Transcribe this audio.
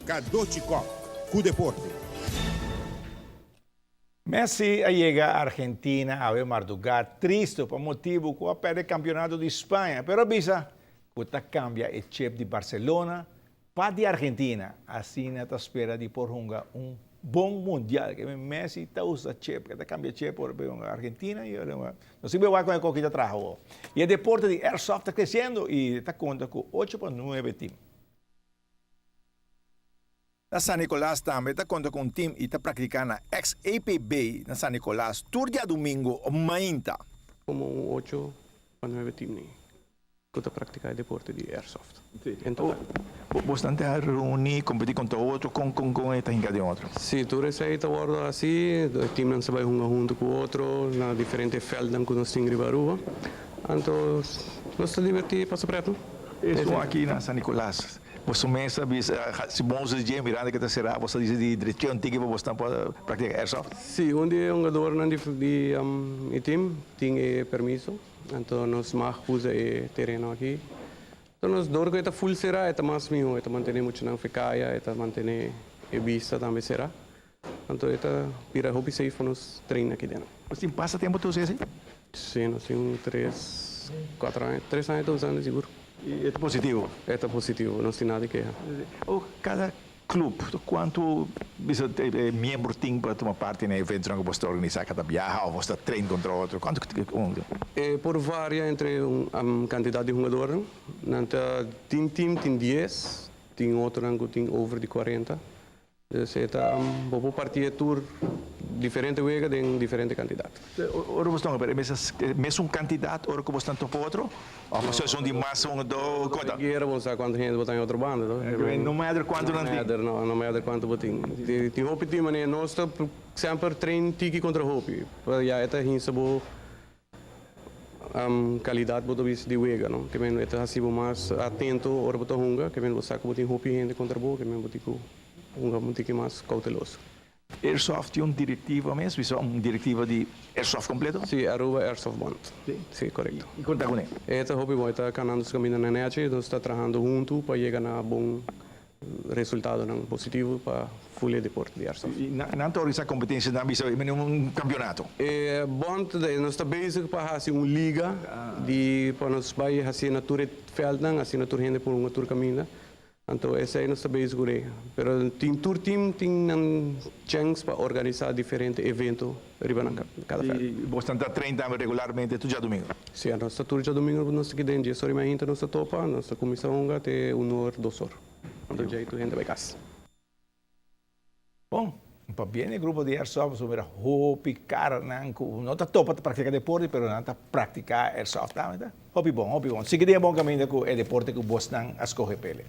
Cadochi Kock, cu deporte. Messi a yega Argentina awe marduga tristo pa motibo cu a perde campeonato di Spaña, pero a bisa cu ta cambia e chip di Barcelona pa di Argentina, asina ta spera di por hunga un bon Mundial. Ke Messi ta usa chip, ke ta cambia chip ora pa hunga Argentina y ora hunga. No si wak con e coki ta traha awo. Y e deporte di airsoft ta creciendo y ta conta cu 8 pa 9 team. Na San Nicolas tambe ta conta cu un team y ta practica na ex-APB na San Nicolas tur diadomingo mainta. Como un 8 pa 9 team ni cu ta practica e deporte di airsoft. En total. Bo ta reuni, competi contra otro, con e ta hinca den otro? Si, tur esey ta wordo asina, e team ta bay hunga hunto cu otro, na diferente veld cu nos tin riba Aruba. Anto, nos ta diverti, pasa preto. Esey aki na San Nicolas. Bo mes si bon di mirando cu ta cera, bo dice di direccion tiki pa bo pa practica airsoft? Si, un di hungadornan di e team tin e permiso, anto nos mag usa e tereno aki. Anto nos door cu ta full cera, ta mas miho, ta mantene mucho nan fecaya, ta mantene e vista tambe cera. Anto ta bira hopi safe pa nos train aki den. Bo tin pasa tempo tur asina? Si, nos tin 3, 4 aña, 3 aña ta usando sigur. Y ta positivo? Ta positivo, no tin nada di keha. Oh, cada club, cuanto miembro tin pa tuma parti na evento cu bo ta organisa cada biaha of bo ta train contra otro? Cuanto? Por varia entre un cantidad di hungador. Nan ta tin team tin 10, tin otro cu tin over di 40. Dus ta bo parti tur diferente wega den diferente cantidad. Ora bo ta pero mesun cantidad ora cu bo ta topa otro? Of no, son di mas un do conta? Guera bo sa cuanto hende bo ta den otro banda, no? No matter cuanto nan tin. No, no matter cuanto bo tin. Tin hopi team ane nos ta semper train tiki contra hopi. Ya eta hinsa bo calidad bo ta di wega, no? Kemen e ta haci bo mas atento ora bo ta hunga, kemen bo sa cu bo tin hopi hende contra bo, kemen bo tin cu hunga un tiki mas cauteloso. Airsoft tin un directiva mes, un directiva di Airsoft completo? Si, Aruba Airsoft Bond. Si? Si, corecto. Y con ta cu ne? Ta hopi bon, ta canando su camino na nechi, nos ta trahando hunto pa yega na bon resultado nan positivo pa full deporte di airsoft. Y nan ta organisa competencia, nan bisa un campeonato? Bond, nos ta bezig pa haci un liga di pa nos bay haci na tur veld nan, asina tur hende por un tur camina. Anto esey nos ta bezig cu. Pero tin tur team tin nan chance pa organisa diferente evento riba nan cada veld. Y bo ta train tambe regularmente tur diadomingo? Si, nos ta tur diadomingo nos ta den 10 or y mei nos ta topa, nos ta cuminsa hunga te 1 or, 2 or. Anto ya tur hende bay cas. Bon, pa bin e grupo di airsoft, so mira hopi cara nan cu no ta topa ta practica deporte, pero nan ta practica airsoft tambe, ta? Hopi bon, hopi bon. Sigui den bon caminda cu e deporte cu bosnan a scoge pele.